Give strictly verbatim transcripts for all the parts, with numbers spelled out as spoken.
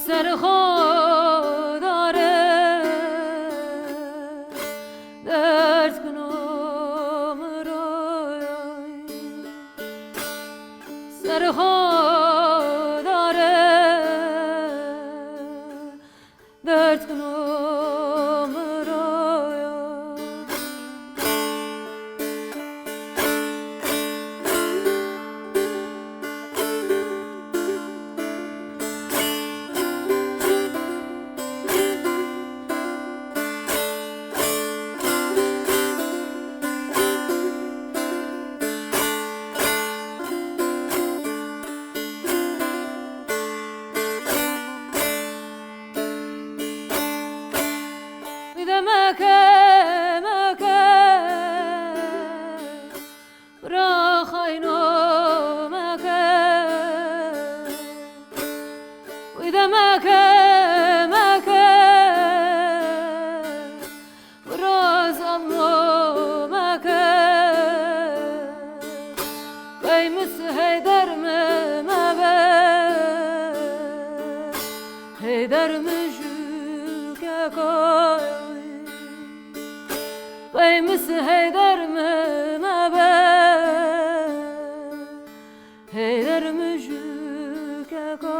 Ser xo dare, derd kino mi ro. Ser xo dare, derd kino mi ro. Wîde meke, meke, bira xayno meke. Wîde meke, meke, bira zalmo meke. Qey mi si Heyder mi mebe, Heyder mi jû keko. Qey mi si Heyder mi mebe, Heyder mi jû keko.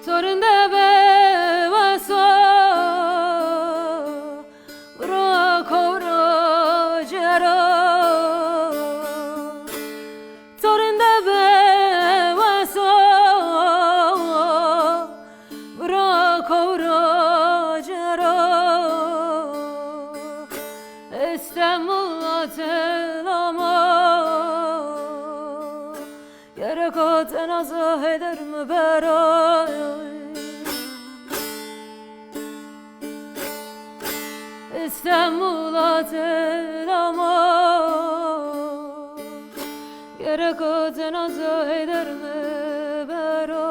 To rinde be weso, bira kowro cero. To rinde be weso, bira kowro cero. Îstanbul ate lamo, gereko cenaza Heyder mi bero. Îstanbul ate lamo, gereko cenaza Heyder mi bero.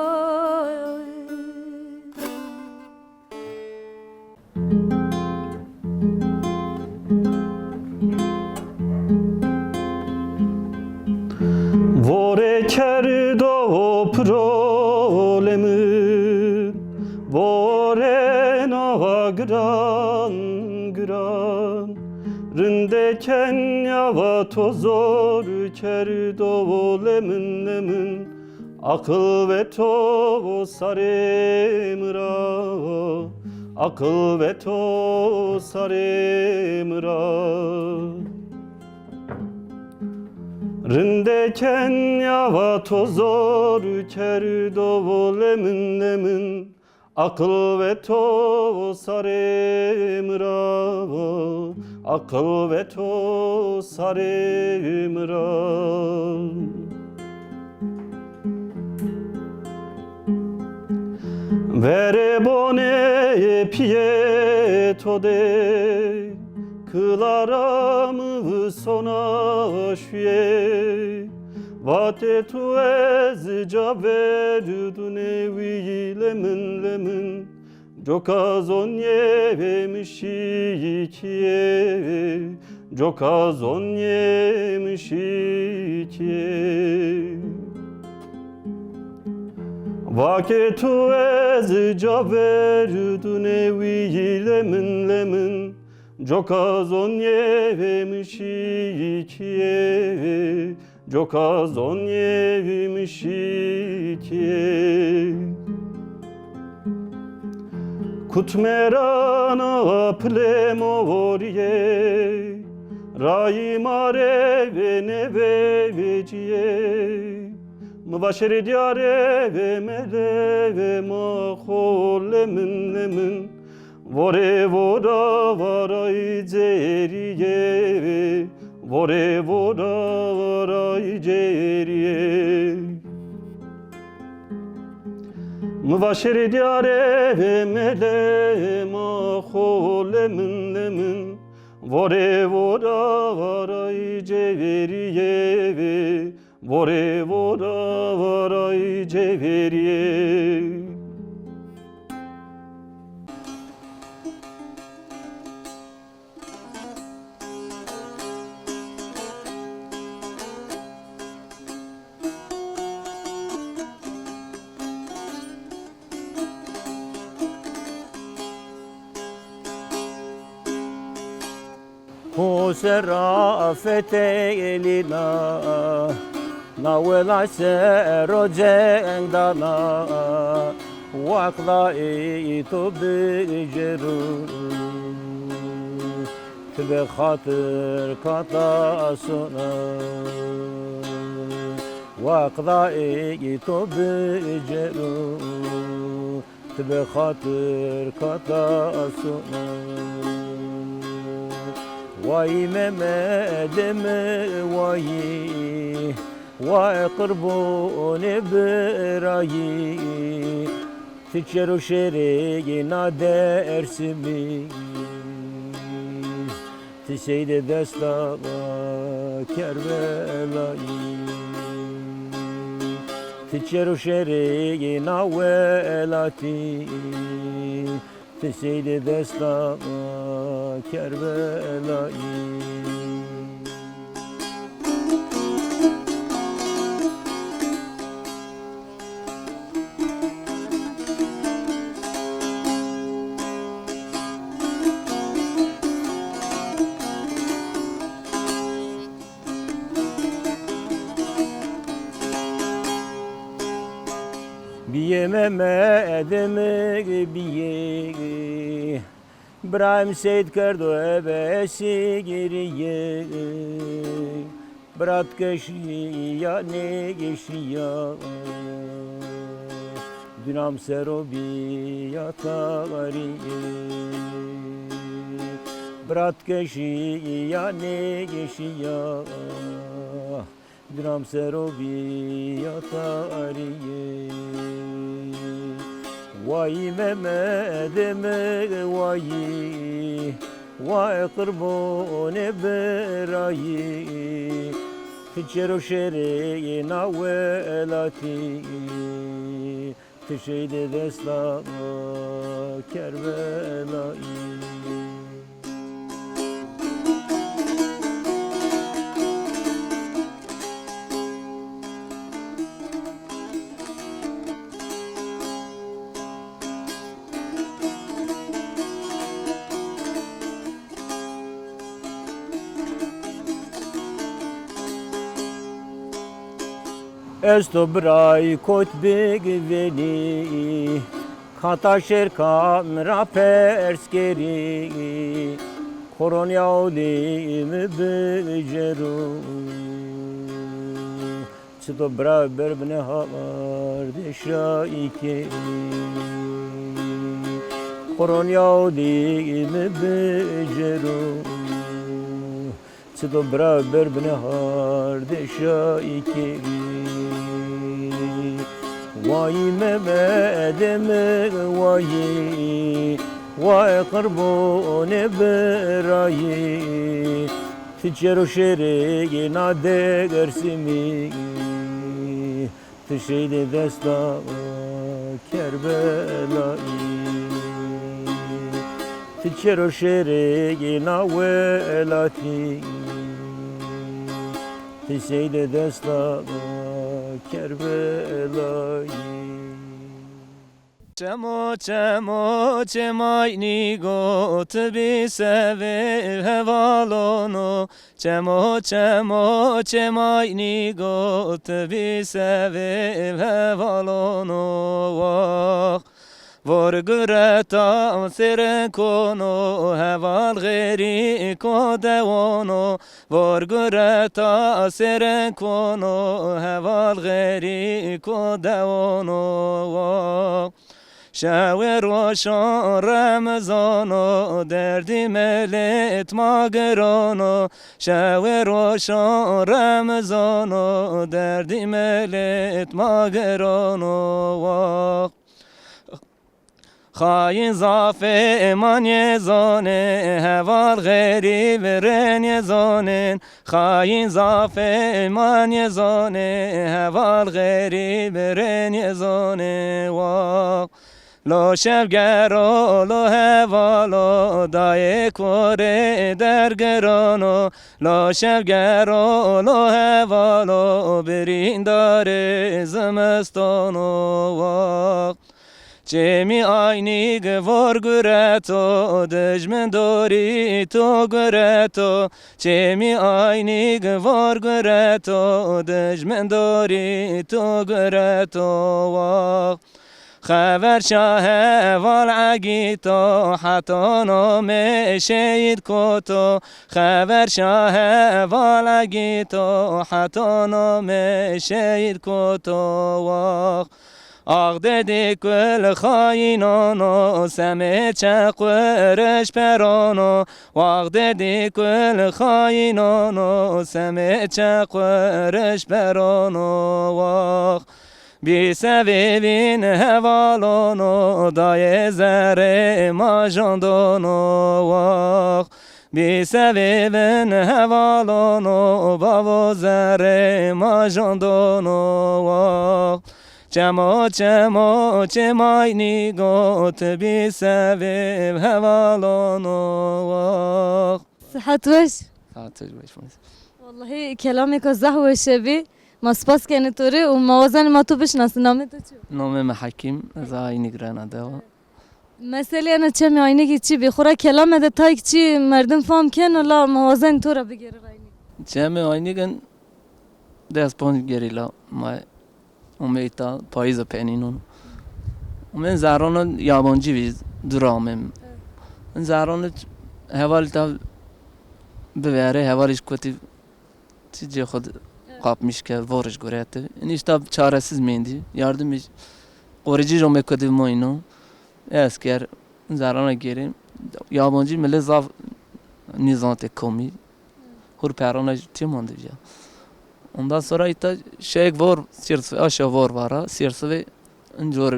Vore kerdo piro lê min, vore nawa giran giran. Rinde kenya va to zor kerdo lê min, lê min. Aqil ve to sarê mi ra, aqil ve to sarê mi ra. Rinde kenya va to zor kerdo lê min, lê min. Aqil ve to sarê mi ra, aqil ve to sarê mi ra. Verê bonê piyê to de, kilara mi visona şuyê. Vatê tu ez ca verdunê wî lê min, lê min. Coka zonyê vêmişî kîyê, coka zonyê mişî kîyê. Vake tu ez ca verdunê wî lê min, lê min. Coka zonyê vêmişî kîyê, coka zonyê vêmişî kîyê. Kutmerana pilê movorîyê, rayî ma rê vênê vêvecîyê. Mi va şerê dîyarê vêmelê vê ma xo lê min, lê min. Vorê vora varayî cêrîyê, vorê vora varayî cêrîyê. Mi va şêrê dîyarê vê mele ma xo lemin lemin. Vorê vora varay cêverîyê vê, vorê vora varay cêverîyê. Xo ser ra fetelîna, na wela ser o ceng dana, waqda ey to bicero, ti bi xatir kata sona, waqda ey to bicero. Ti bi xatir kata sona. Wayî Memedê mi wayî, way qirbonê birayî. Ti çero şêrê yê na Dêrsimî. Ti seydê desta Kerbelayî. Ti çero şêrê yê na welatî. Ti seydê desta Kerbelayî. Bîyê Memedê mi bîyê. Birayim seyd kerdo ebe esîgirîye. Biratke şîya nêgeşîya, dûnam ser o bîya tarîye. Biratke şîya nêgeşîya, dûnam ser o bîya tarîye. Wayî Memedê mi wayî, way qirbonê birayî. Ti çero şêrê yê na welatî. Ti seydê desta Kerbelayî. Ez to biray kot bigvenî, kata şêrkan ra pers kerî, Koronya olî mi bicero. Çito bira ber binê hardê şayî kerî, Koronya olî mi bicero. Çito bira ber binê hardê şayî kerî. Wayî Memedê mi wayî, way qirbonê birayî. Ti çero şêrê yê na Dêrsimî. Ti seydê desta Kerbelayî. Ti çero şêrê yê na welatî. Ti seydê desta Kerbelayî. Çemo, çemo, çêmay nîgo, ti bî sevê hevalono. Çemo, çemo, çêmay nîgo, ti bî sevê hevalono wax. Vor gureta sêrek ono, heval xêrîko dewono. Vor gureta sêrek ono, heval xêrîko dewono wax. Şewê roşon Remezano, derdî milêt ma girono. Şewê roşon Remezano, derdî milêt ma girono wax. Xayîn zafê ma nêzonê, heval xerîb rê nêzonên. Xayîn zafê ma nêzonê, heval xerîb rê nêzonê. Wax. Lo şevgero, lo hevalo, dayê korê dergirono. Lo şevgero, lo hevalo, birîndarê zimistono. Wax. Çêmî Aynîg vor gureto, dijmin dorî to gureto. Çêmî Aynîg vor gureto, dijmin dorî to gureto. Wax. Xever şa heval egîto, heta nomê şehîd koto. Xever şa heval egîto, heta nomê şehîd koto. Wax. Axdedî kul xayînono, semê çeqiriş perono. Axdedî kul xayînono, semê çeqiriş perono. Wax. Bî sevê vîn hevalono, dayê zerê ma jandono. Wax. Bî sevê vîn hevalono, bavo zerê ma jandono. Wax. Çemo, çemo, çêmî Aynîgo, ti bî sevê vîn hevalono. Wax. Sihet weş. Sihet weş. Wellahî kelamêka zaf weş bî. Ma spas kenê to rê û ma wazenê ma to bişinasin. Namê to çi yo? Namê mi Hekîm, ez Aynîg rena dewa. Meselê ena Çemê Aynîgî çi bî? Xwura kelame de tayk çi merdim fam keno la ma wazenê to ra bigêrê raynî. Çemê Aynîg in des ponc gerîla ma omey ta payîza penînon. Omên zerrano yabancî vî dura omên. In zerrano hevalî ta biverê, hevalî ji kotî ti cê xwu de qapmiş ke, vorij gurete. Înî îşte çaresiz mendî. Yardimî qoricî jo me kotî moyno. Esker, zerrana gêrê. Yabancî millet zaf nîzantê komî. Hur perana çê mande ya. Ondan sonra îta şeyek vor, sîrsivê, aşa vor vara, sîrsivê incor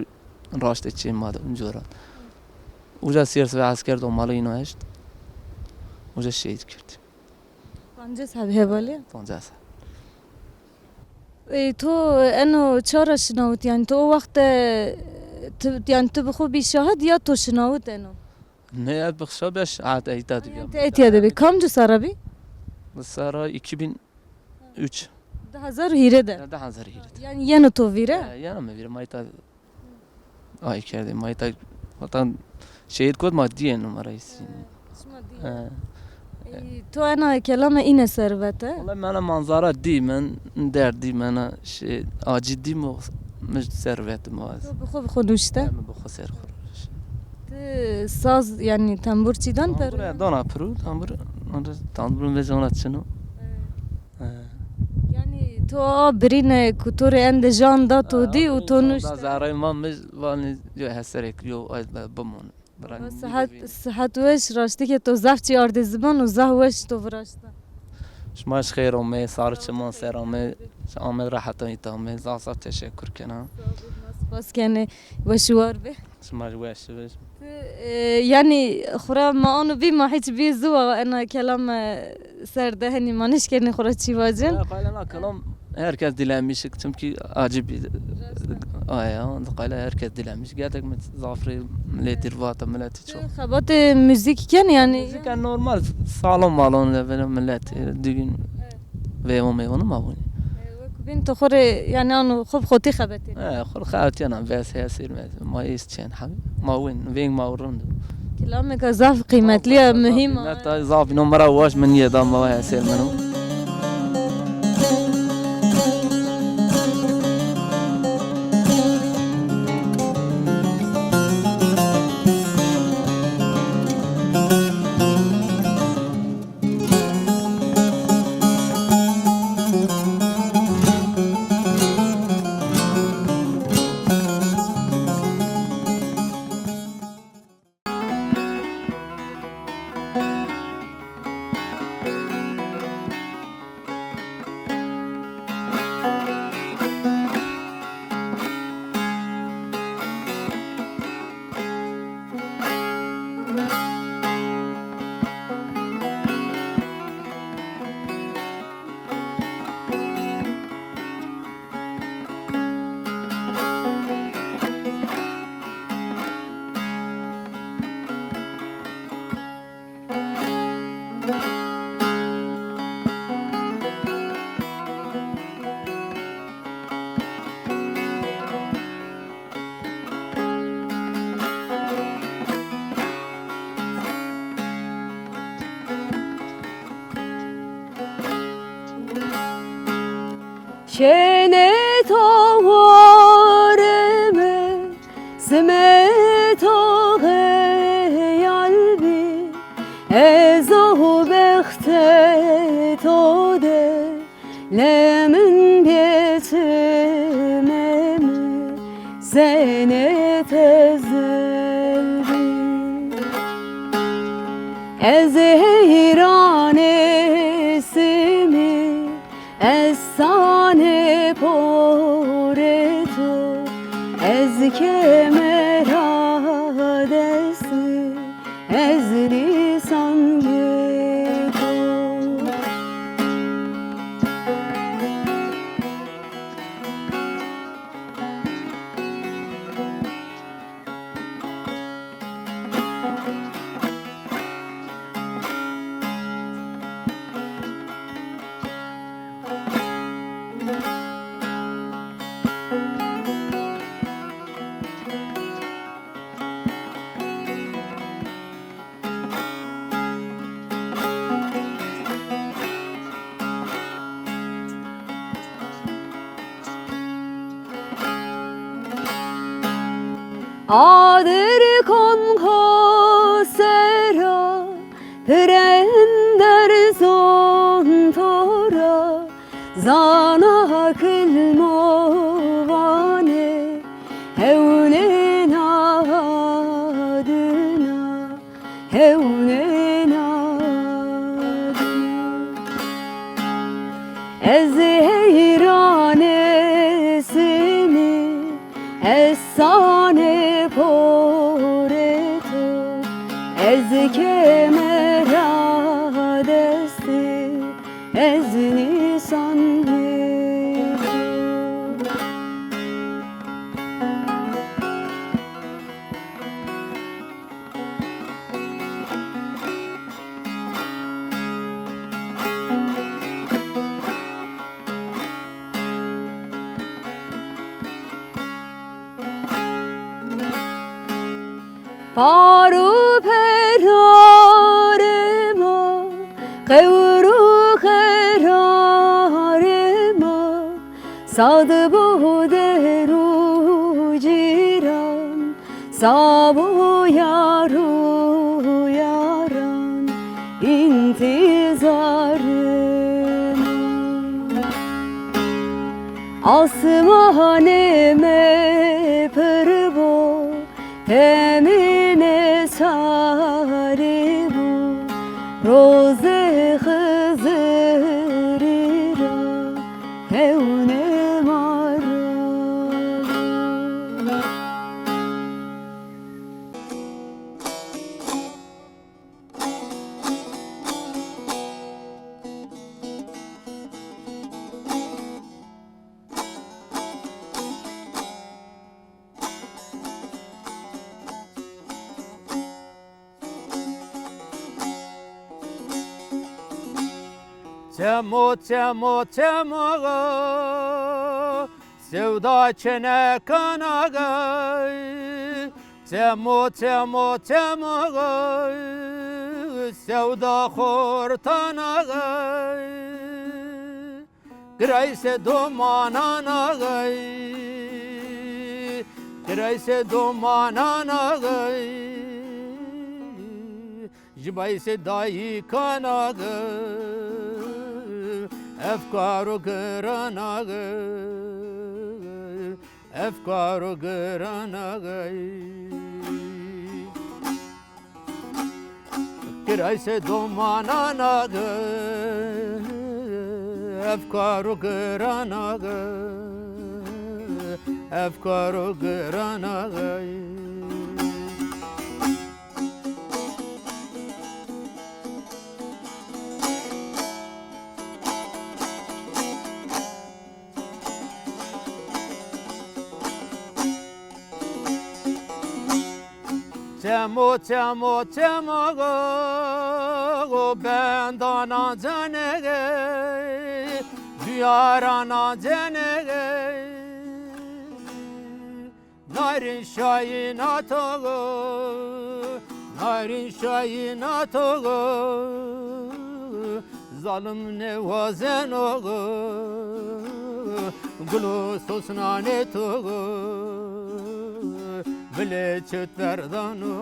raştê çê ma de, incora. Uca sîrsivê esker domalı îno eşt. Uca şehîd kerd. Pancas heb hevalî? Pancas heb. E, to eno ça ra şinawit? Yanî to o wext de, ti, yanî ti bi xo bî şahid ya to şinawit eno? Ne ya, bi xo bî şahid, eyta de bî. Yanî ti etya de bî. Kamci serra bî? Bi serra iki bin üç. Di hezar û hîrê de? Ya, di hezar û hîrê de. Yanî yeno to vîre? Ya, yeno mi vîre. Ma îta Ay kerdê, ma îta vatan şehîd kot ma dîyê numara îsî. Şima dîyê. He. Ey, to ena kelame îne servete? Wala mena manzara dî, men derd dî, mena şey acî dî mo, mi servete mo ez. To bi xo, bi xo nuşte? He, mi bi xo ser xo. Ti saz, yanî tembur çî dan per? Tembur dana piru, tembur, tembur ve zana çino. He. Yanî to a birîne ku to rê ende jan da to dî û to nuşte. Zerrê ma mi vanî yo heserek yo ay bimon. Sihet, sihet weş, raştî ke to zaf çî ardê ziman û zaf weş to viraşta. Şima ji xêr omê, sar çiman ser omê, amê rehetan îta omê, zaf zaf teşekur kena. Spas kenê, weş û war bê. Şima jî weş bê. Ti, e, yanî xwura ma ano bî ma hiç bî ziwa ena kelame ser de henî ma nişkenî xwura çî vacin. Ya, qayla na kelam herkes dilemişik, çünkü acı bir aya, qayla herkes dilemiş. Gerçek mi zafrê milletî vata, milleti çok. Xebatê müzik ken yanî? Müzik yani normal, salon malon le böyle millet, e, düğün ve o meyvanı ma bunu. E, wek bin to xwure yanî ano xub xotî xebetê. E, xur xebetiyana bes hesir me. Ma îs çen hal. Ma win, veng ma rind. Kilameka zaf qîmetli ya, muhîm a. Qîmeta zaf no mera waş min ye da ma hesir meno. Çênê to warê mi, simê to xeyal bî. Ez o bextê to de, lemin bê çimê mi, senê tezil bî. Ez heyranê simî, ez sanê porê to, ez kemera destî, ez nîsangê to. Adir kon xo sera, pirender zon to ra, zana kilmo vanê, hewnê na dina. Hewnê na dina. Ez heyranê simî, ez sanê porê to, ez kemera destî, ez nîsangê to. Par û perarê ma, qewr û qerarê ma, sade bo der û cîran, sa bo yar û yaran întîzarê ma. Asmanê me pir bo, temînê sarî bo, rozê Xizirî ra hewnê ma ra. Çemo, çemo, çemo, sewda çene kana gay. Çemo, çemo, çemo, sewda xortana gay. Girayse domanana gay, girayse domanana gay, jibayse dayîkana gay, efkaro girana gay, efkaro girana gay. Girayse domanana ge, efkaro girana ge, efkaro girana ge. Çemo, çemo, çemo go, go bendana cenege, duyarana cenege. Narin şayina to go, narin şayina to go, zalim newazeno go. Gulo sosnanê to, bilê çut verdano.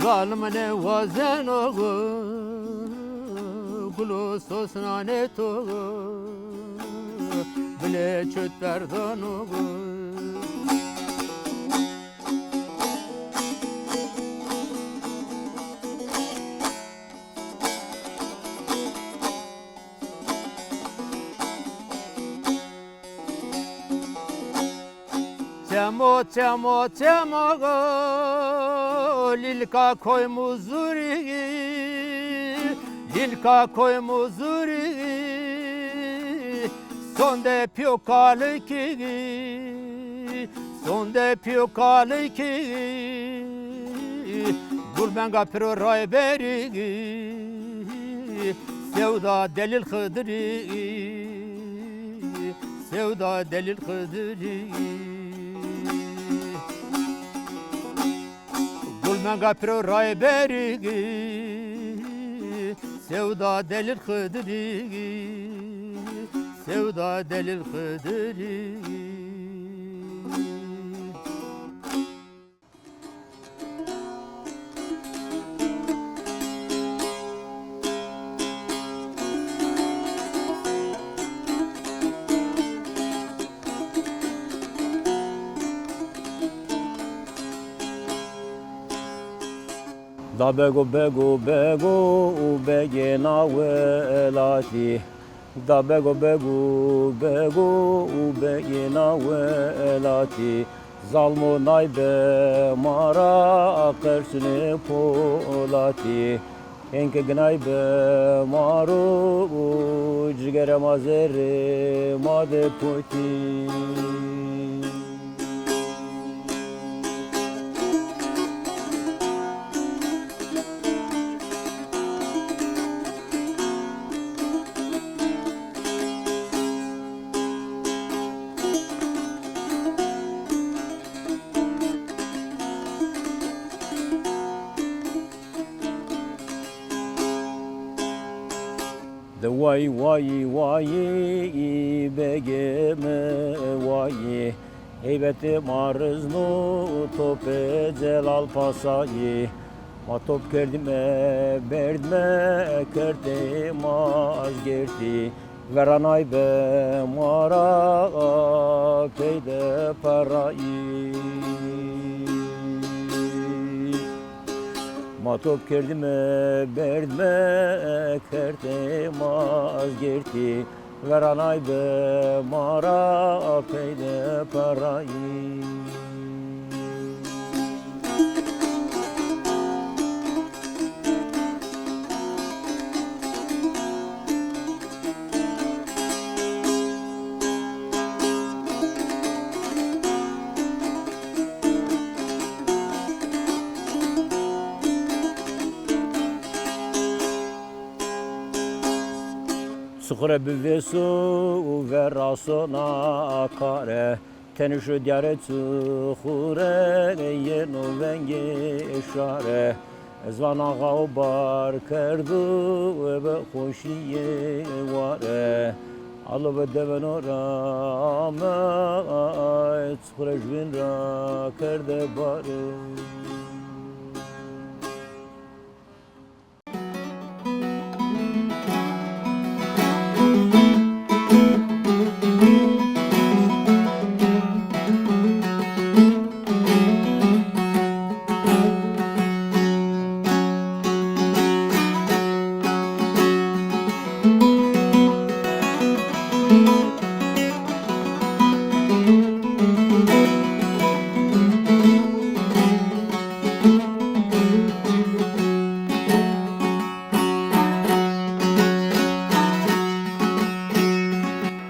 Zalimine wazeno, gulo sosnanê to, bilê çut verdano. Çemo, çemo, çemo go, lîlka koy Muzurî, lîlka koy Muzurî, sonde pîyo kalikî, sonde pîyo kalikî, gulbenga piro rayberî, sewda delîl Xidirî. Sewda delîl Xidirî. Gulmenga piro rayberî. Sewda delîl Xidirî. Sewda delîl Xidirî. Da bego, bego, bego û begê na welatî. Da bego, bego, bego û begê na welatî. Zalmo naybe ma ra qersunê polatî. Hên ke ginaybe ma ro, cigere ma zerrê ma de potî. De wayî, wayî, wayî, begê mi wayî. Heybetê ma rizno topê Celal Pasayî. Ma top kerdîme, berdîme, kerdê ma ez gêrtî. Veranaybe ma ra peyde perayî. Ma top kerdîme, berdîme, kerdê ma ez gêrtî. Veranaybe ma ra peyde perayî. Çuxure bivêso û veraso na kare. Tenişo diyare Çuxure yeno vengê şare. Ez vana xawo bar kerdo bi xoşîyê ware. Alo bi deveno ra amay, Çuxure jûbîn ra kerde bare.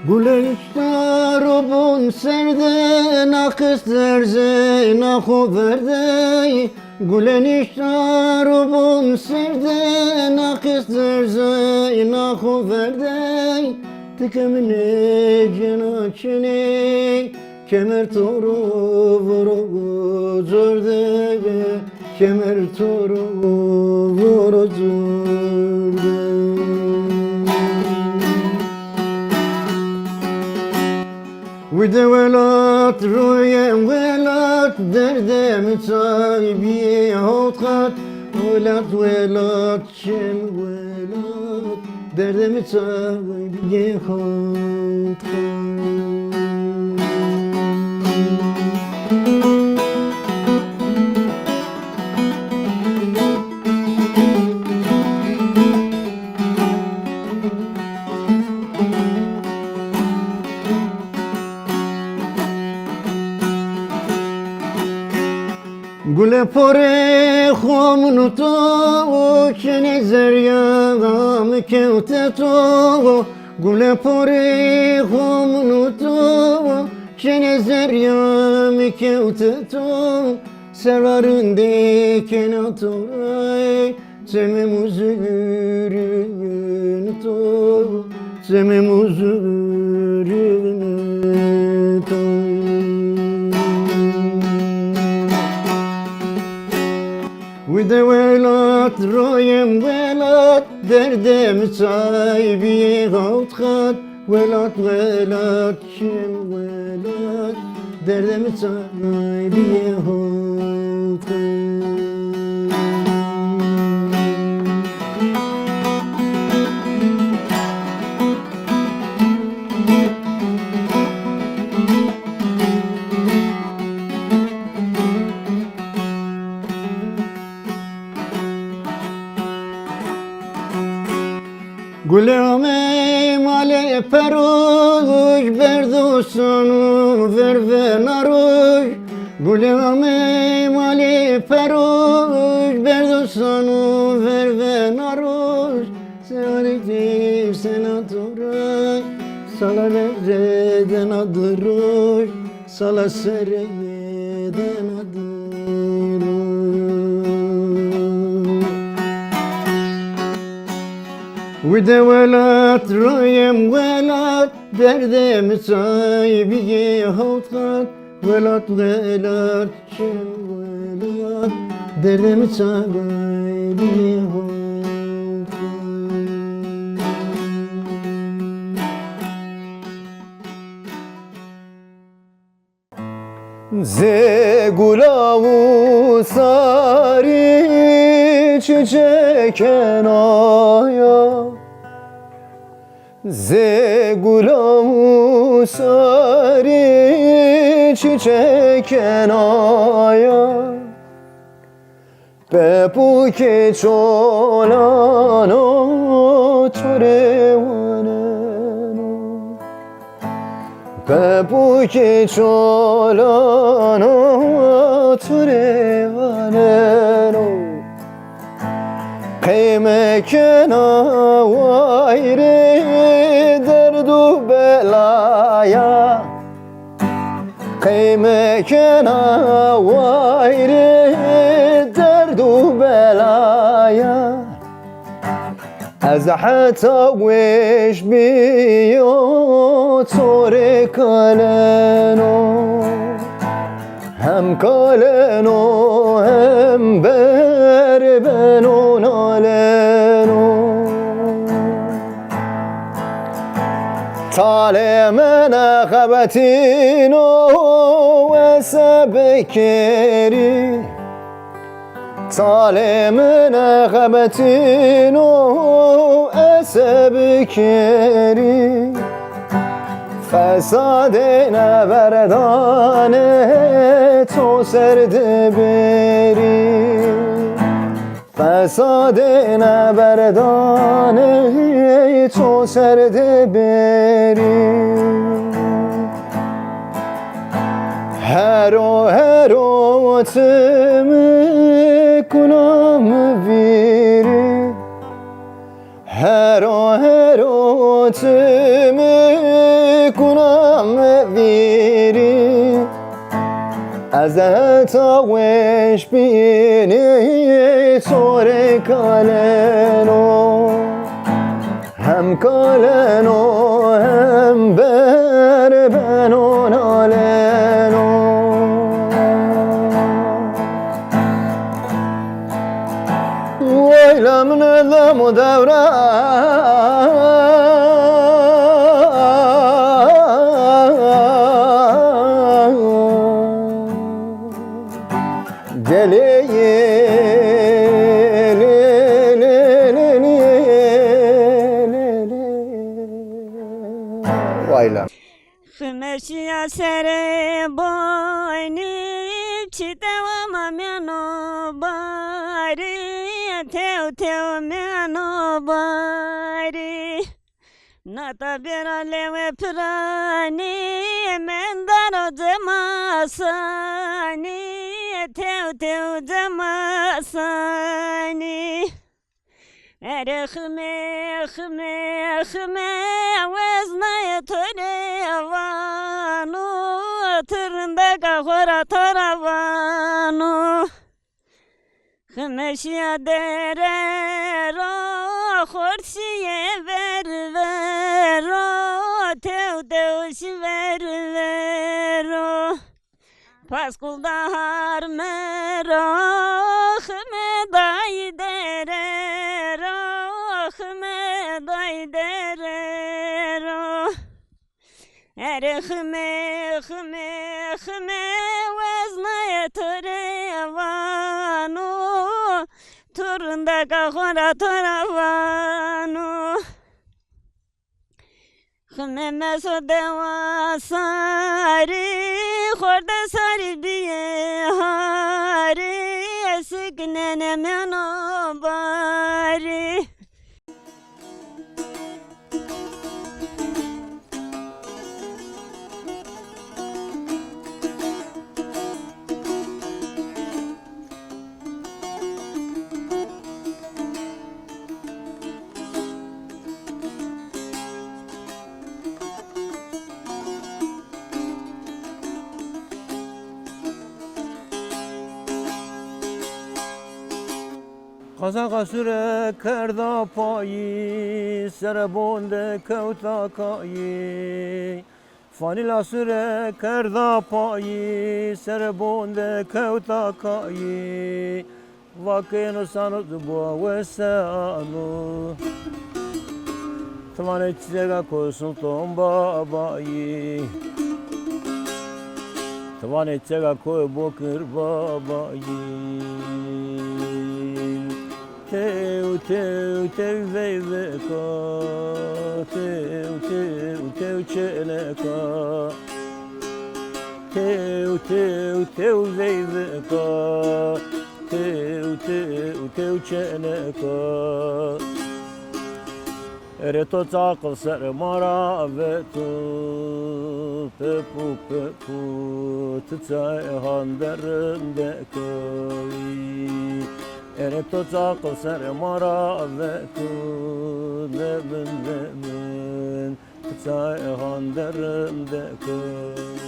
Gulê nîştaro bon ser de, na qis derzê na xo verdey. Gulê nîştaro bon ser de, na qis derzê na xo verdey. Ti ke mi nêcena çinê, kemer to ro voro corde, kemer to ro voro corde. Wide welat royem welat, derdê mi çay bîyê hawt qat. Welat welat, çem welat, derdê mi çay bîyê hawt qat. Gule porê xo min û to, çinê zerrîya mi kewte to. Gule porê xo min û to, çinê zerrîya mi kewte to. Serra rindê kena to ray, çemê muzurîn to, çemê muzurîn to. Wide welat, royem welat, derdê mi çay bîyê hawt qat. Welat, welat, çem welat, derdê mi çay bîyê hawt qat. Gule amey malê peroj, berdo sano vervena roj. Gule amey malê peroj, berdo sano vervena roj. Serê dî sena to ray, sala verê dena di roj. Sala serê dena di roj. Wide welat, royem welat, derdê mi çay bîyê hawt qat. Welat, welat, çem welat, derdê mi çay bîyê hawt qat. Zê gula û sarî çiçekena ya. Zê gula û sarî çiçekena ya. Pepûkê çolano to rê waneno. Pepûkê çolano to rê waneno. Qey mekena wayirê derd û belaya. Qey mekena wayirê derd û belaya. Ez heta weş bîyo to rê kaleno. Hem kaleno hem ber beno naleno. Talê mi ne xebetîno ese bikerî. Talê mi ne xebetîno ese bikerî. Fesadê ne berdane to ser de berî. Fesadê ne berdane to ser de berî. Hero hero ti mi kuna mi vîrî. Hero hero ti mi kuna mi vîrî. Ez heta weş bînî to rê kaleno. Hem kaleno hem ber beno naleno. Wayla min dam û dewra. Boynî çî dewa ma mîyano barî, tew tew mîyano barî. Nata bêra lewê piranî, mendaro cemasanî, tew tew cemasanî. Erê ximê, ximê, ximê, weznayê to rê vano, ti rindeka xo ra to ra vano. Ximê şîya dere ro, xort şîyê ver ver o, tew tew şî ver ver o. Pasqul da har mi ro, ximê dayî dere ro, ximê dayî dere ro. Erê ximê, ximê, ximê, weznayê to rê vano, tu rindeka xo ra to ra vano. Ximê meso dewa sarî, xorde sarî bîyê harî, siknenê mîyano barî. Qazaxa sure kerda payî, serebon de kewta kayî. Fanîla sure kerda payî, serebon de kewta kayî. Vakêno sano, zibo wesano. Ti vanê çiçega ko Sultan Babayî. Ti vanê çiçega ko Bokir Babayî. Tew, tew, tew veyvika, tew, tew, tew çeneka. Tew, tew, tew veyvika, tew, tew, tew çeneka. Erê to çaqil ser ma ra veto, pepu, pepu, ti çay han derinde kewî. Erê to çaqil ser ma ra veto, lemin, lemin. Çay han derinde kewî.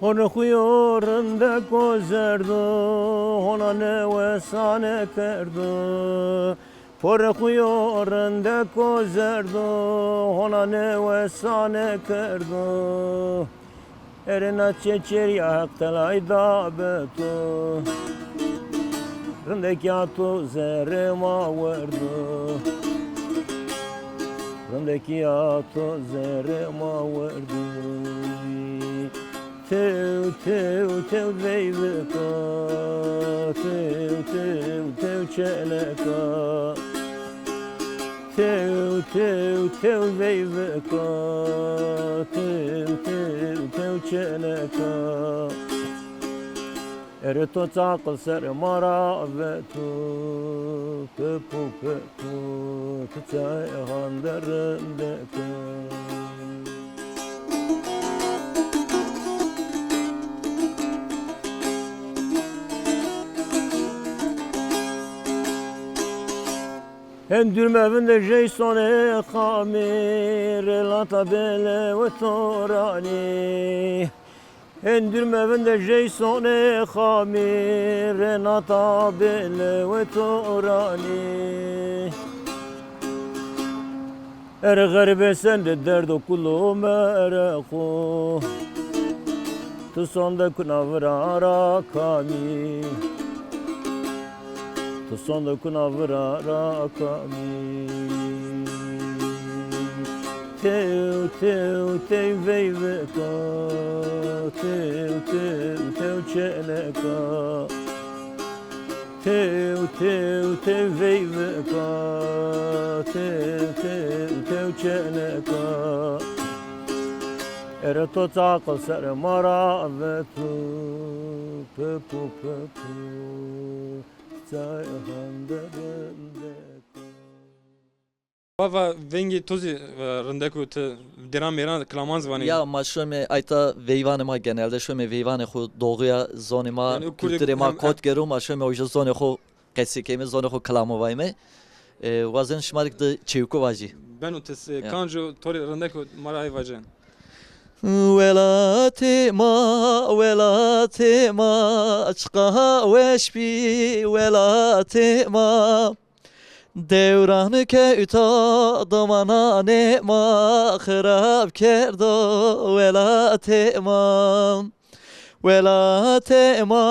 Hona xuyo rindeko zerdo, hona newesane kerdo. Porê xuyo rindeko zerdo, hona newesane kerdo. Erê na çeçerîya Heq telay da be to. Rindekîya to zerrê ma werdo. Rindekîya to zerrê ma werdo. Tew, tew, tew veyvika, tew, tew, tew çeneka. Tew, tew, tew veyvika, tew, tew, tew çeneka. Erê to çaqil ser ma ra veto, pepu, pepu, ti çay han derinde kewî. Hên dûrme vinde jey sonê xamî, rê lata bêle we toranî. Hên dûrme vinde jey sonê xamî, rê nata bêle we toranî. Erê xerîbê sende derdo kulo merexo. Tu sonde kuna vira ra kamî. Tu sonde kuna vira ra kamî. Tew, tew, tew veyvika, tew, tew, tew çeleka. Tew, tew, tew veyvika, tew, tew, tew çeleka. Ere to çaqil ser ma ra vetu, pepu, pepu, çay hande rindeka. Vava vengê to zî, e, rindek o, ti dêran mêran kilaman zî vanê. Ya ma şome ayta veyvanê ma genelde şome veyvanê xo doğuya zonê ma, yanî o kurdê kulturê ma hem kot gero, ma şome uca zonê xo qesî keme, zonê xo kilamo vayme. E, wazen şima rê di çewku vajî. Beno ti s-, ya. Kanco to rê rindek o ma ra ay vace. Welatê ma, welatê ma, çiqa weş bî welatê ma. Dewran kewta domananê ma, xirab kerdo welatê ma. Welatê ma,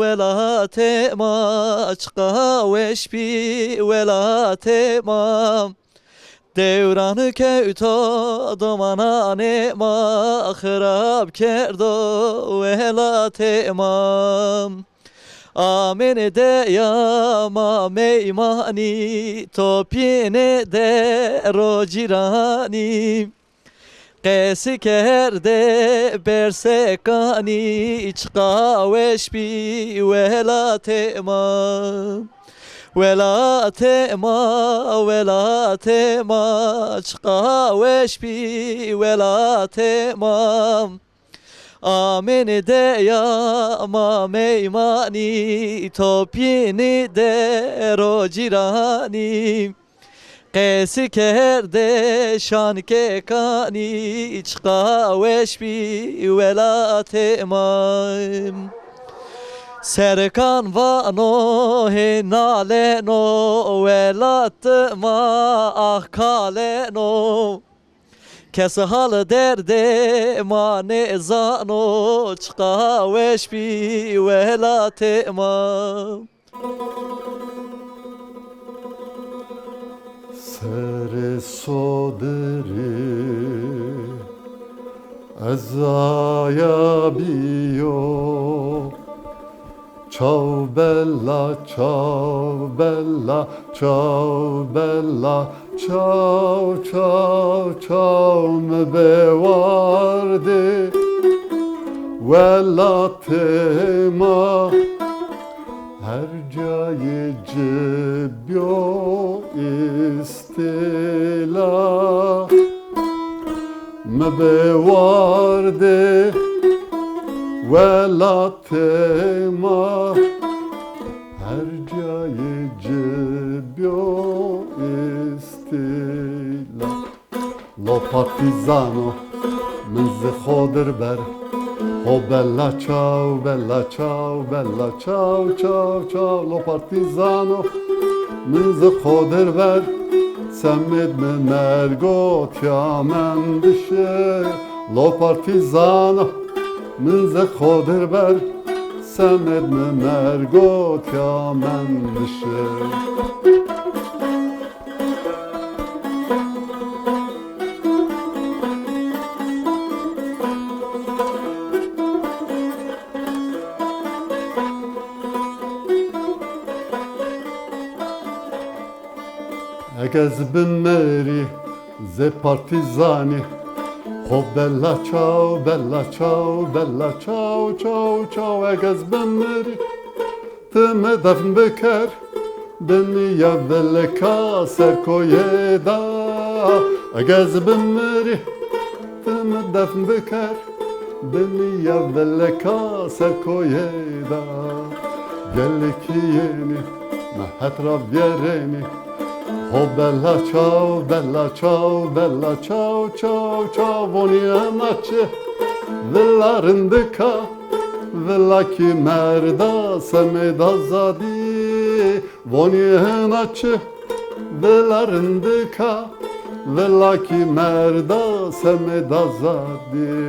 welatê ma, çiqa weş bî welatê ma. Dewran kewta domananê ma, xirab kerdo welatê ma. Amêne deya ma meymanî, topîne der o cîranî. Qesî kerde bersekanî, çiqa weş bî welatê ma. Welatê ma, welatê ma, çiqa weş bî welatê ma. Amêne deya ma meymanî, topîne der o cîranî. Qesî kerde şankekanî, çiqa weş bî welatê ma. Serkan vano hê naleno, welat ma ax kaleno. Kes hal derdê ma nêzano, çiqa weş bî welatê ma. Serê sodirî ez aya bîyo. Çaw bela, çaw bela, çaw bela, çaw, çaw, çaw mi bê wardê welatê ma. Her cayê ci bîyo îstîla, mi bê wardê welat Tema her cayê ci biyo îstîla. Lo partîzano, min zi xo dir ber. Ho bella çaw, bella çaw, bella çaw, çaw, çaw. Lo partîzano, min zi xo dir ber. Semêd mi mergo tîya mendişe. Lo partîzano, min zi xo dir ber, semêd mi mergo tîya mendişe. Eke ez bimirî, zê partîzanî. Xo bella çaw, bella çaw, bella çaw, çaw, çaw. Eke ez bimirî, ti mi defn biker binî ya vilika ser koyê da. Eke ez bimirî, ti mi defn biker binî ya vilika ser koyê da. Gelekî yenî, mi het ra vîyerênî. Ho bella çaw, bella çaw, bella çaw, çaw, çaw. Vonî hena çi? Villa rindika, villa kî merda, semêd azadî. Vonî hena çi? Villa rindika, villa kî merda, semêd azadî.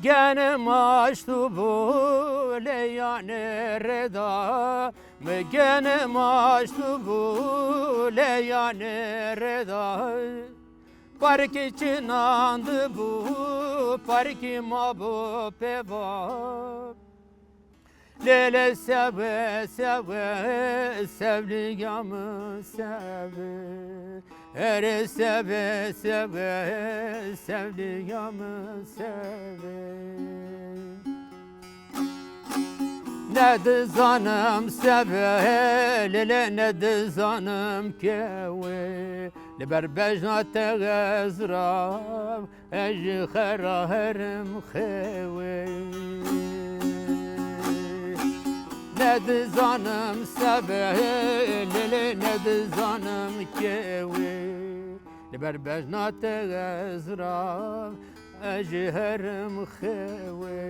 Genim aştu bu leyanê reda, mi genim aştu bu leyanê reda. Parkî çinan di bu, parkî ma bu pêva. Lê lê sewê, sewê, sewlîya mi sewê. Erê sewê, sewê, sewlîya mi sewê. Nedizanim sewê, lê lê nedizanim kewê. Li ber bejna te ez ra, ez ji xera herim xewê. Nedizanim sebe, lê lê nedizanim kewê. Li ber bejna te ez ra, ez ji herim xewê.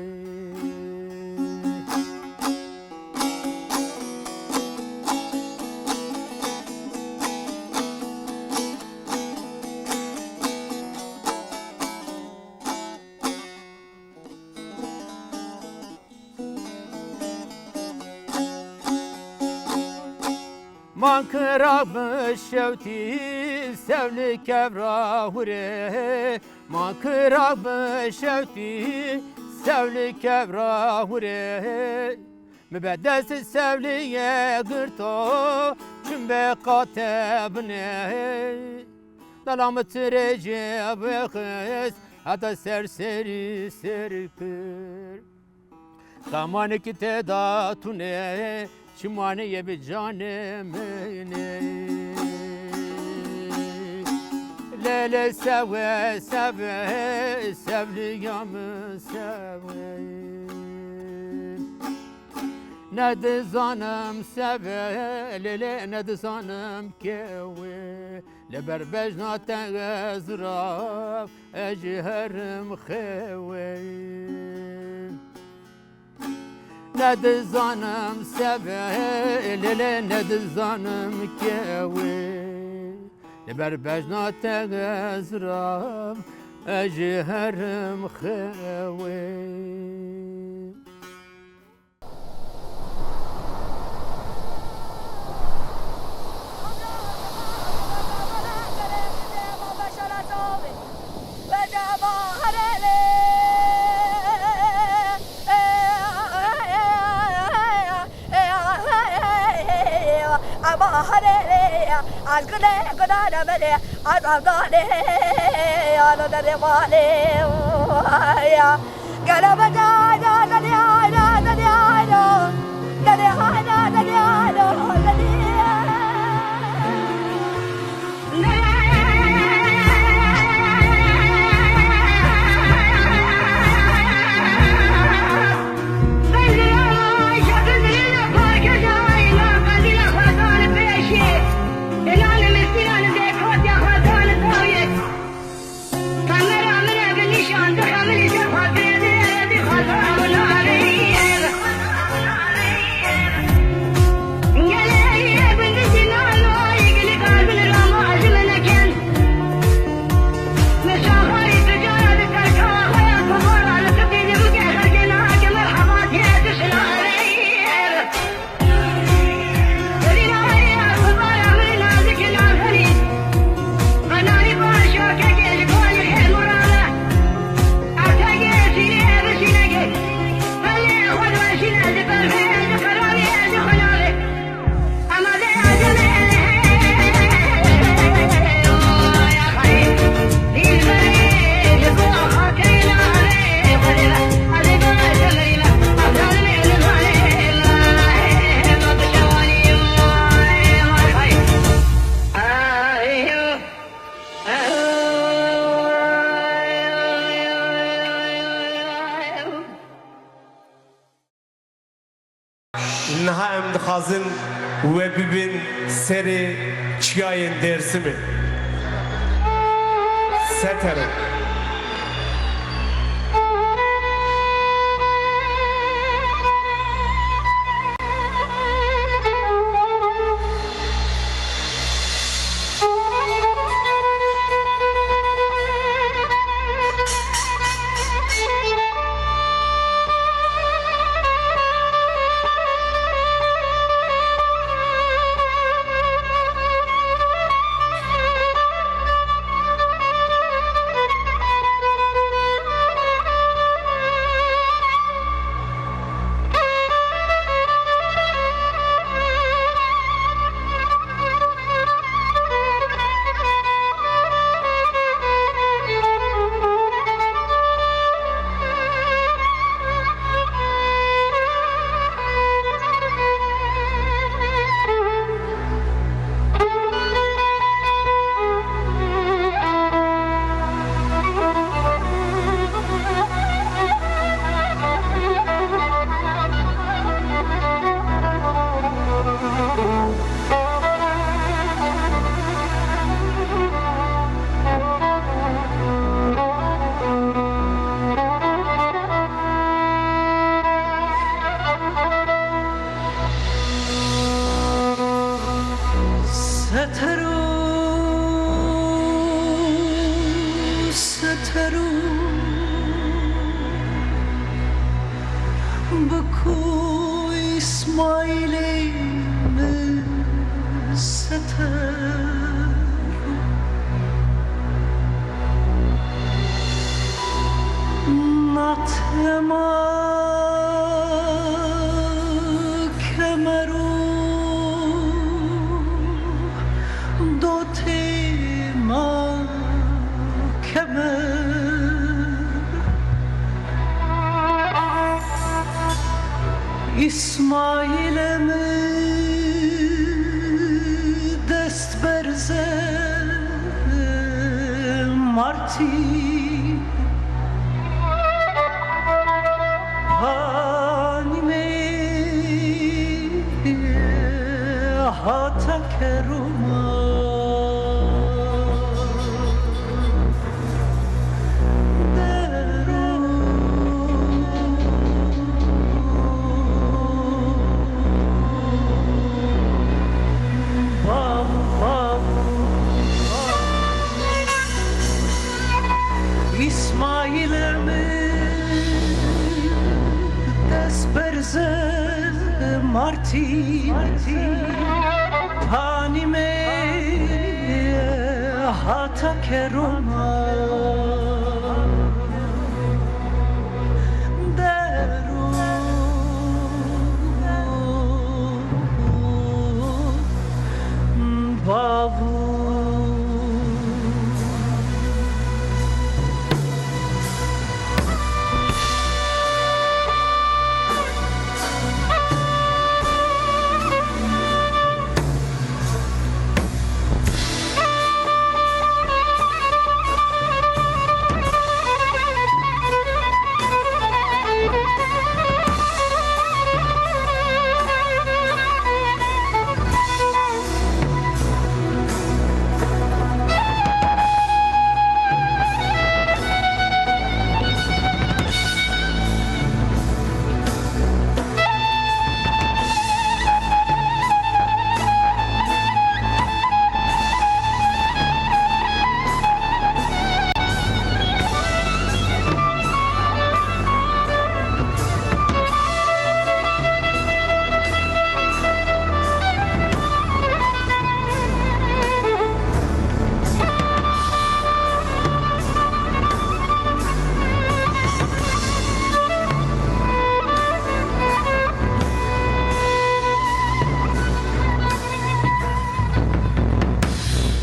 Ma kirab şewtî sewli kevra hurê. Ma kirab şewtî sewli kevra hurê. Mi be dest sewlîye girto, çim be qate binê. Dala mi ti rê jê bixist, heta ser serî ser kir. Xemanê ki te da tune, çimanê yê bi canê min ê. Lê lê sewê, sewê, sewlîya mi sewê. Nedizanim sewê, lê lê nedizanim kewê. Li ber bejna te ez ra, ez ji herim xewê. Nedizanim sebe, lê lê nedizanim kewê. Li ber bejna te ez ra, ez ji herim xewê. Niha em dixwazin we bibin serê çiyayên Dêrsimê. Seter o. Natema kemeru, dotema kemer. İsmail'e mi dest berze martî, hanî me hata keruma. İsmail mi dest berze martî, panî me hata keruma. Deru bavu.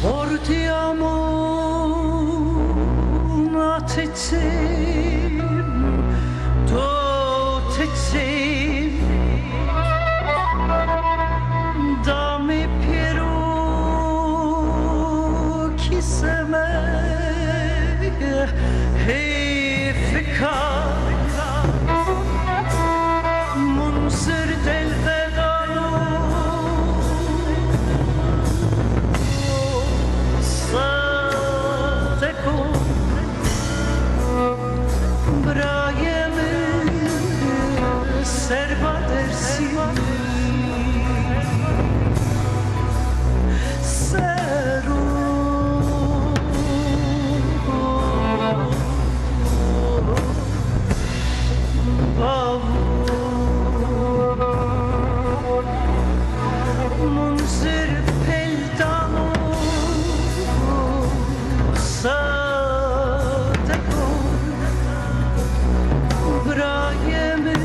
Ortî amo na çiçim, to çiçim, damê pêro kîseme. Hê fika Munzir delvedano, sadeko birayê mi serba Dêrsimî. Sero bavu Munzir peldano, sadeko birayê mi.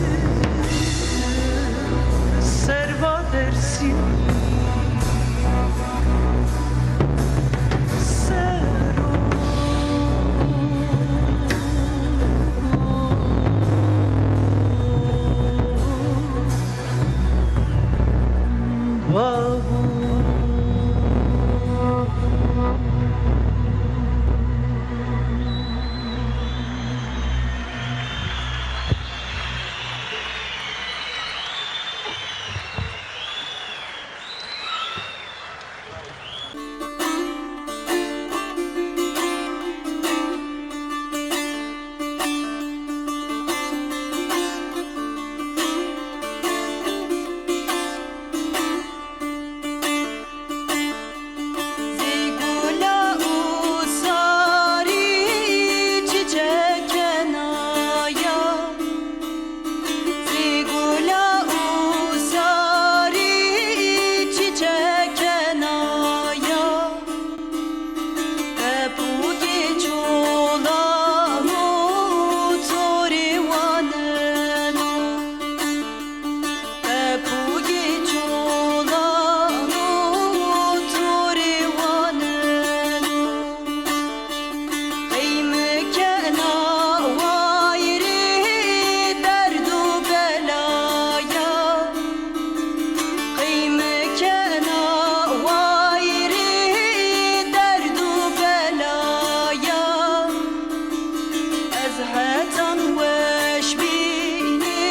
Hetan weş bînî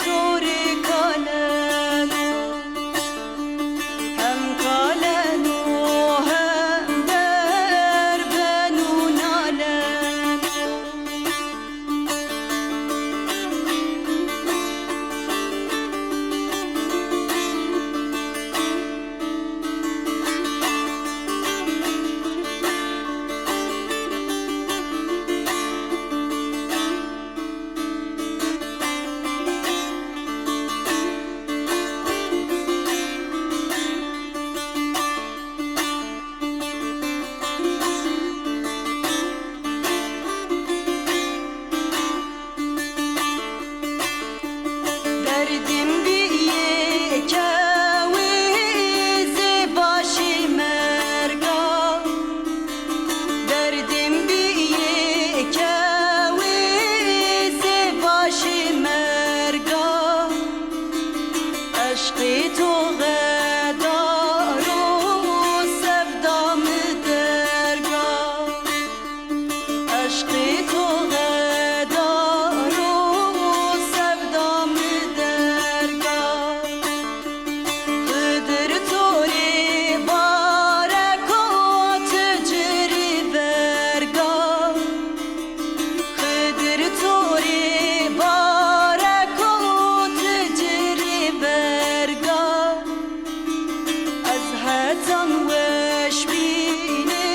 to rê kaleno. Hem kaleno hem berbeno naleno. Derdîm bîyê kewî zê başî merga. Derdîm bîyê kewî zê başî merga. Eşqê to xedar o, sevda mi derga. Eşqê to xedar o, sevda mi derga. Xidir to rê barek o, ti ci rê verga. Xidir to rê barek o, ti ci rê verga. Ez hetan weş bînî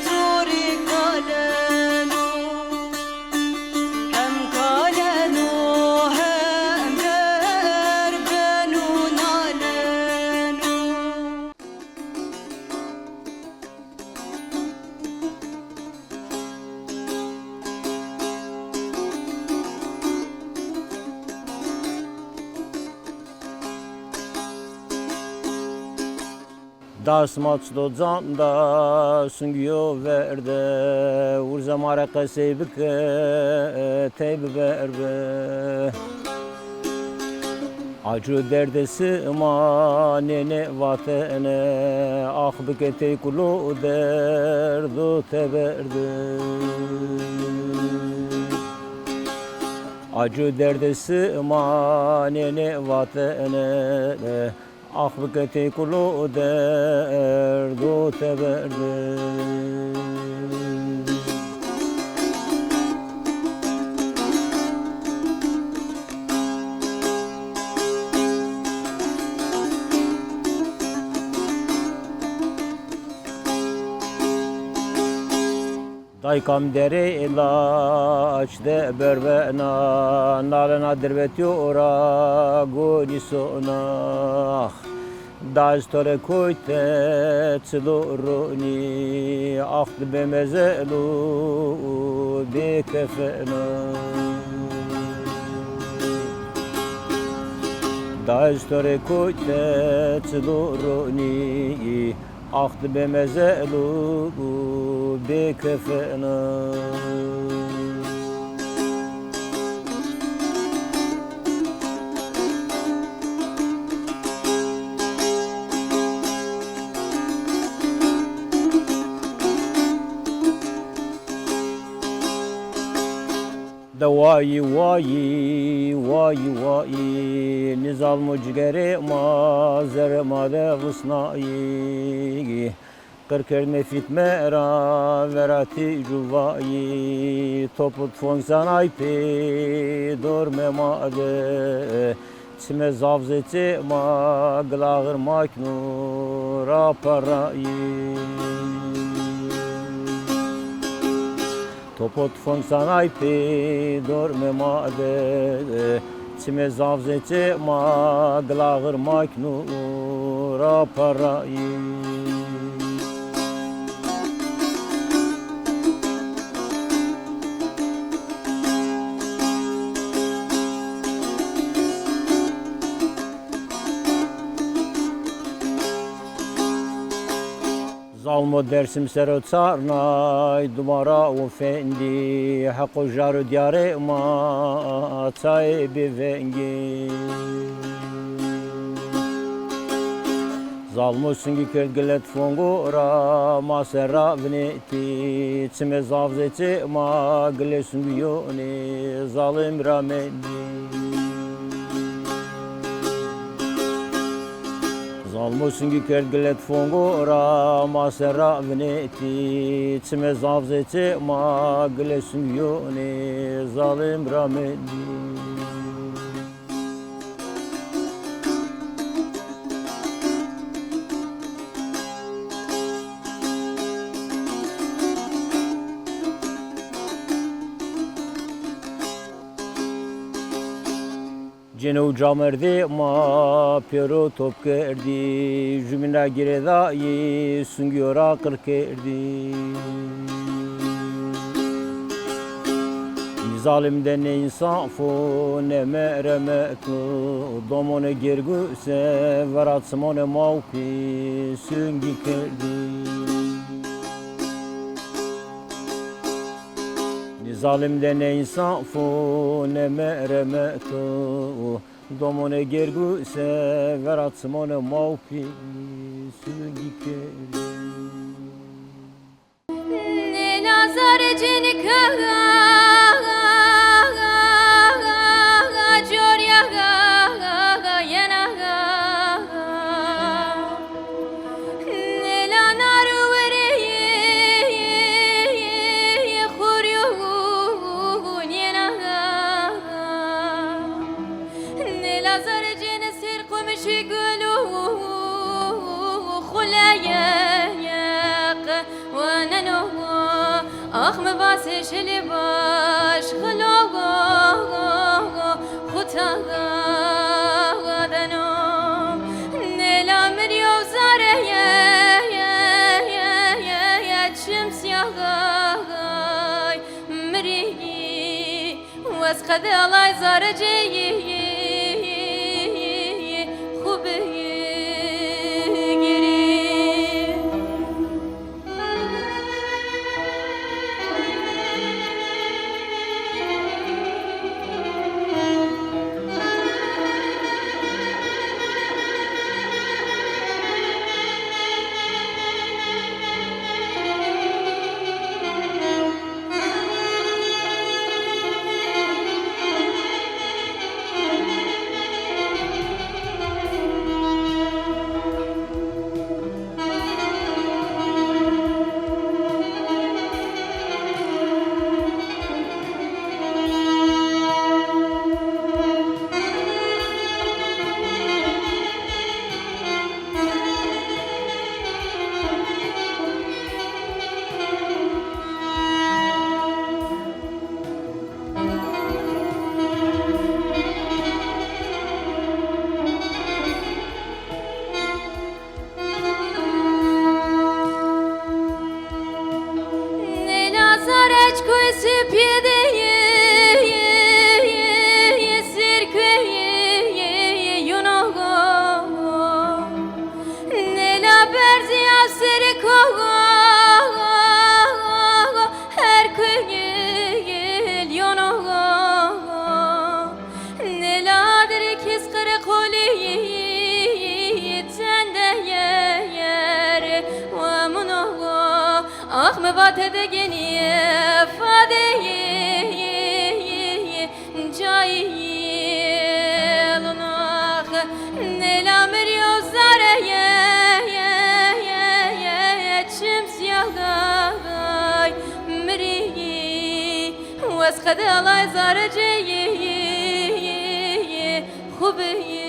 to rê kaleno. Hem kaleno hem berbeno naleno. Dast ma çi do can da, sungîyo verde, urze ma rê qesey bike, tey biberbe. Aco derdê sima nênê vatene, ax bike tey kulo derdo teberde. Aco derdê sima nênê vatene, ax bike tey kulo derdo teberde. Dayka mi derê laç de berbena, nalena dirbetîyo ra gonî sona. Da ez to rê koyte çilo ronî, ax di bê mezelo bê kefena. Da ez to rê koyte çilo ronî, ax di bê mezelo bê kefena. De wayî, wayî, wayî, wayî, nî zalmo cigerê ma, zerrê ma de rusnayî. Qir kerdme fîtme ra, vera tîj û vayî, top û tifong zanay pê dormê ma de. Çimê zaf zê çê ma, gilaxir makno ra parayî. Top û tifong zanay pê dormê ma de, çimê zaf zê çê ma, gilaxir makno ra parayî. Zalmo Dersim ser o çarnay, dumara û fendî, heqo jar û diyarê ma çayê bêvengî. Zalimo sungî kerd gilet fongo ra, ma ser ra vinetî. Çimê zaf zê çê ma gilê sungî yonê, zalim ra mendî. Zalimo sungî kerd gilet fongo ra, ma ser ra vinetî. Çimê zaf zê çê ma gilê sungî yonê, zalim ra mendî. Cêno û camerdê ma pêro top kerdî, jumîn ra girêdayî, sungîyo ra qir kerdî. Nî zalim de nê însaf o, nê meremet o, domonê gêrguse vera çimonê ma û pî sungî kerdî. Nî zalim de nê însaf o, nê meremet o, domonê gêrguse vera çimonê ma û pî sungî kerdî. Nê lazarê cênî ke corîya yena. Nê la nar û werî xurîyo nîyena. Nê lazarê cênî ser qumişî gul û xuleyek weneno. Ax mi vasê şilî baş xilo xuta deno. Nê la mirî yew zare ye, ye, ye, ye, ye, çim siyagay mirî. Wes qede alay zare ceyî xu bigirî. Nê la zare çikoyê sipîye de ye, ye, ye, ye, sirkuyê ye, ye, ye, yuno go. Nê la berzî ya sirko go, go, go, go, her kuyê lyono go. Nê la dirê kes qereqolî tende ye, yer wemuno. Ax mi vate de genî fadê cayî lunax. Nê la mirî o zare ye, ye, ye, ye, çim siyagay mirî. Wes qede alay zare ceyî xu bigirî.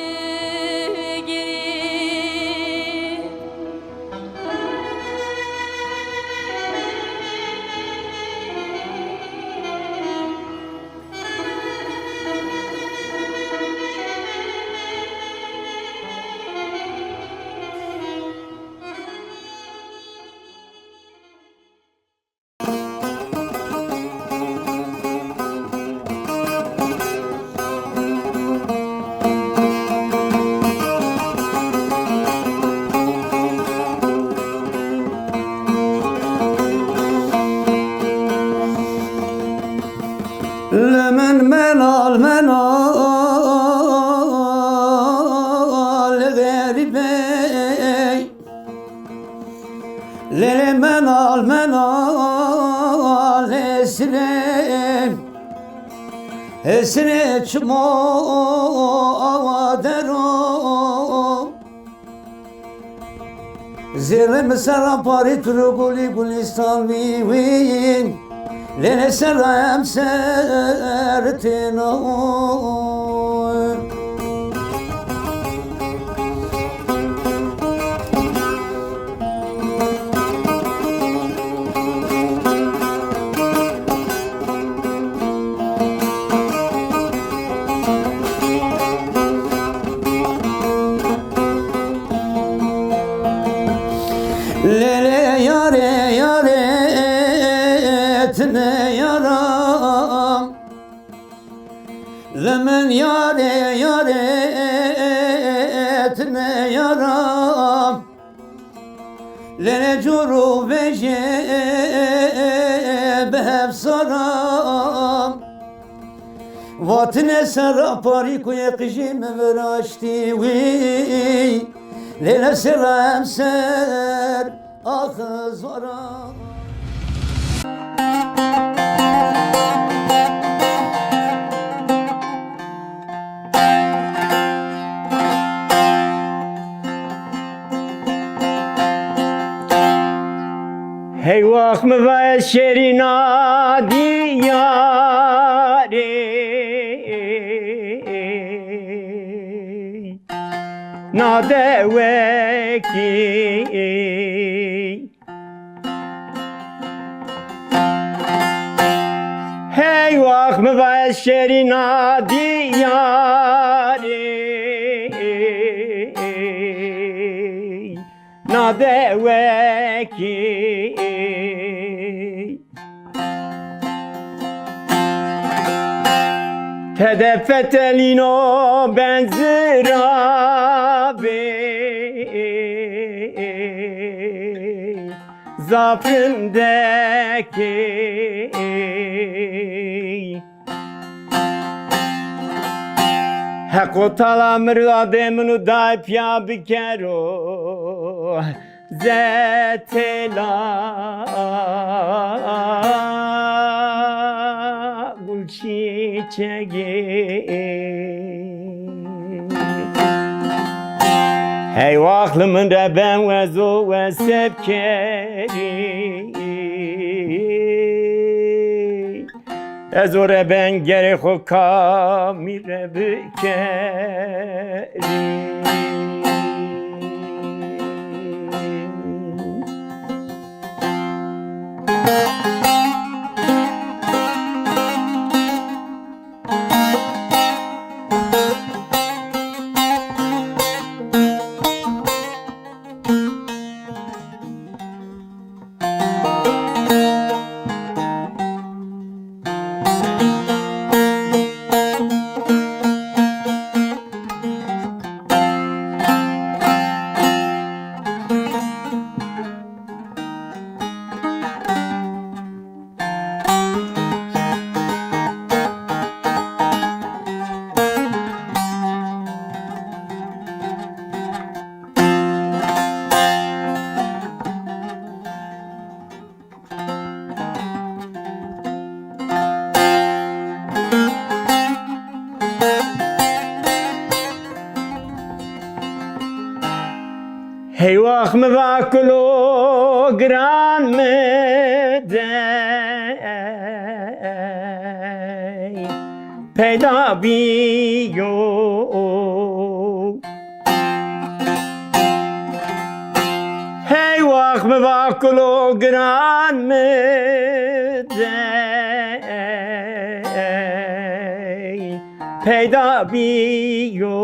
Lemen menal menal xerîbey. Hêsirê çimo awa dero. Zêrê mi serra parî tu ro gulî gulîstan vî wî. Lêlê serra emser têno. Lêlê yarê, yarê, ti ne yaram. Li min yarê, yarê, ti ne yaram. Lêlê cor û vejê bi hevsaran. Vatine serra parî ku yê qijî mi viraştî wî. Lêlê serra emser ax zoran. Hey wax mi va ez şêrîna diyarê na dewekî. Hey wax mi va ez şêrîna diyarê na dewekî. Tede fetelîno benzira bê. Zafindekê. Heqo Tala mirdadê min û day piya bikero. Zetela gul çîçegê. Hey wax li min re ben wezo wesef kerî. Ez o re ben gerê xo kamî re bikerî. Hey wax mi va kulo giran mi dey peyda bîyo. Hey wax mi va kulo giran mi dey peyda bîyo.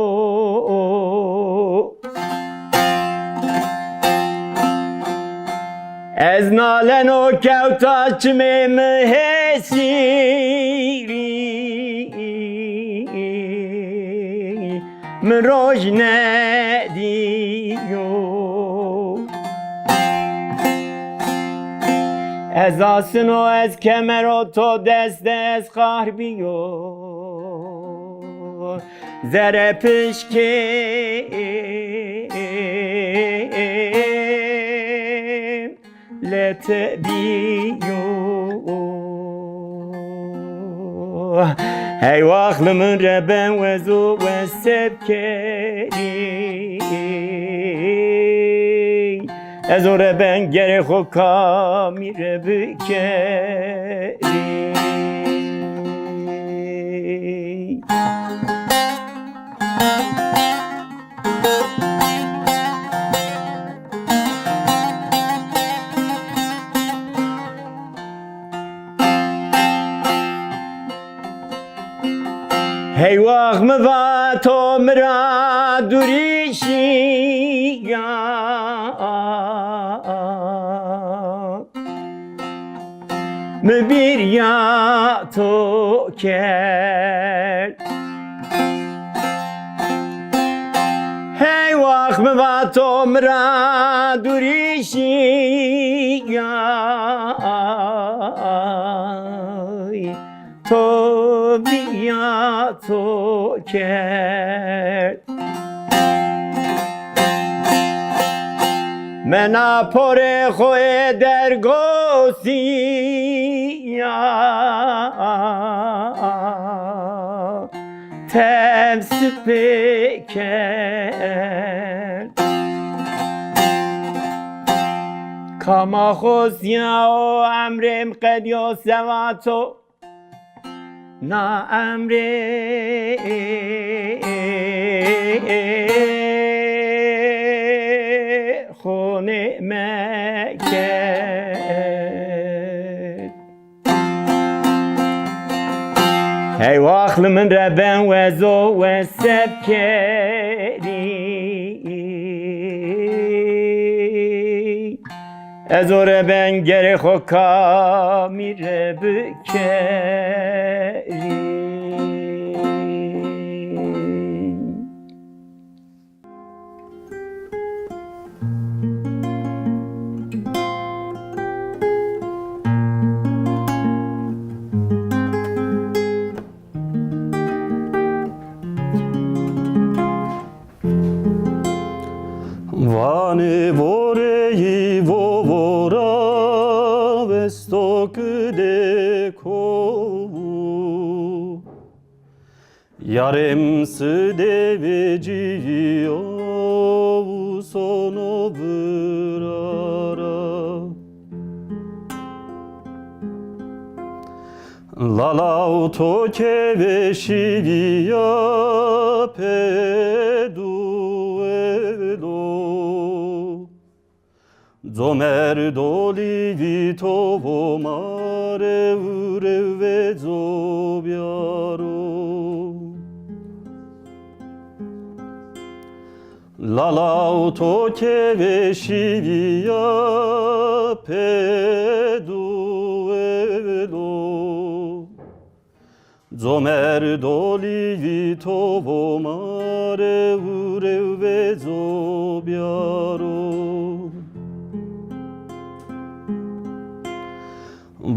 Ez naleno kewta çimê mi hêsîrî. Mi roj nedîyo. Ez asino, ez kemero, to dest de ez qahr bîyo. Zere pişkê lete bîyo. Hey, aqlê min reben wezo weseb kerî. Ezo reben gerê xo kamî rê bikerî. Hey, wax mi va to mi ra dûrî şîya. Mi bîrya to kerd. Hey, wax mi va to mi ra dûrî şîyay. To bîrya to kerd. Mena porê xo ê dergosî ya, temsipê kerd. Kama xosya o emrêm qedyo sewa to. Na emrê xo nê mekerd. Hey, aqlê min reben wezo weseb kerî. Ezo reben gerê xo kamî rê bikerî. Vanê voreyî vovora, vesto kidê kovu. Yarêm sidê vecîyo, sono virara. Lalaw to kevê şîvîya, pê duwelo. Comer dolî vî to vo ma rê, û rê vezo biyaro. Lalaw to kevê şîvîya, pê duwelo. Comer dolî vî to vo ma rê, û rê vezo biyaro.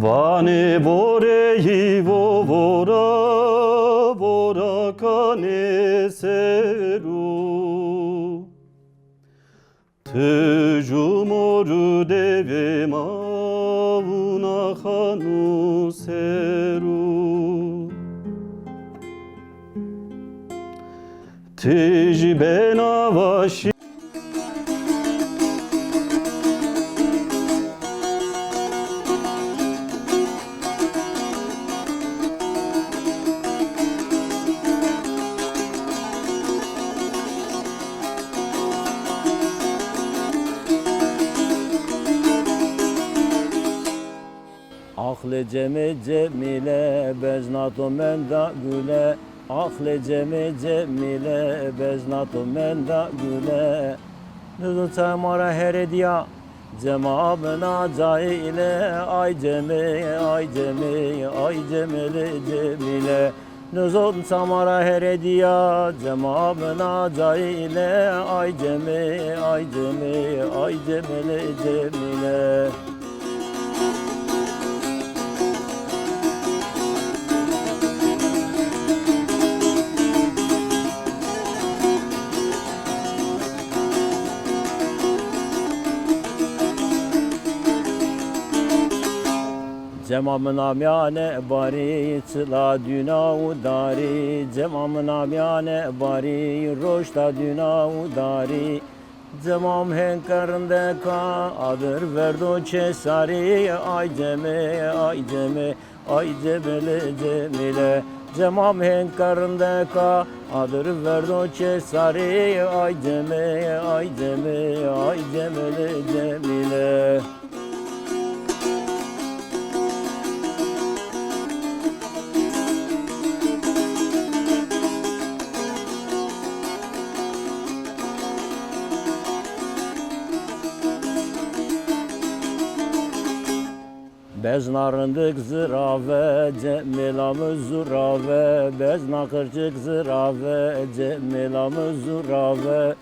Vanê voreyî vovora, vora kanê seru. Ti ju mor û devê ma, wina xanu seru. Ti jî bena vaşî. Aqlê Cemê Cemîle, bejna to menda gule. Aqlê Cemê Cemîle, bejna to menda gule. Nizon çawa ma ra herediya. Cema bina cayîle, ay Cemê, ay Cemê, ay Cemêlê Cemîle. Nizon ça ma ra herediya, Cema bina cayîle, ay Cemê, ay Cemê, ay Cemêlê Cemîle. Cema mina mîyane barî, çila dûna û darî. Cema mina mîyane barî, roşta dûna û darî. Cemam hên kerindeka, adir verdo çê sarî. Ay Cemê, ay Cemê, ay Cemile Cemile. Cemam hên kerindeka, adir verdo çê sarî. Ay Cemê, ay Cemê, ay Cemile Cemile. Bezna rindik zirave, Cemêla mi zurave, bezna qirçik zirave, Cemêla mi zurave.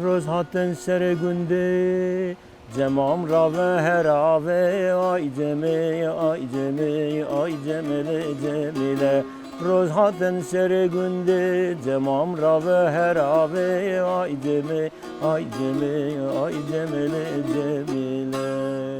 Roz hatin serê gundê, Cemam rave herave. Ay Cemê, ay Cemê, ay Cemile Cemile. Roz hatin serê gundê, Cemam rave herave. Ay Cemê, ay Cemê, ay Cemile Cemile.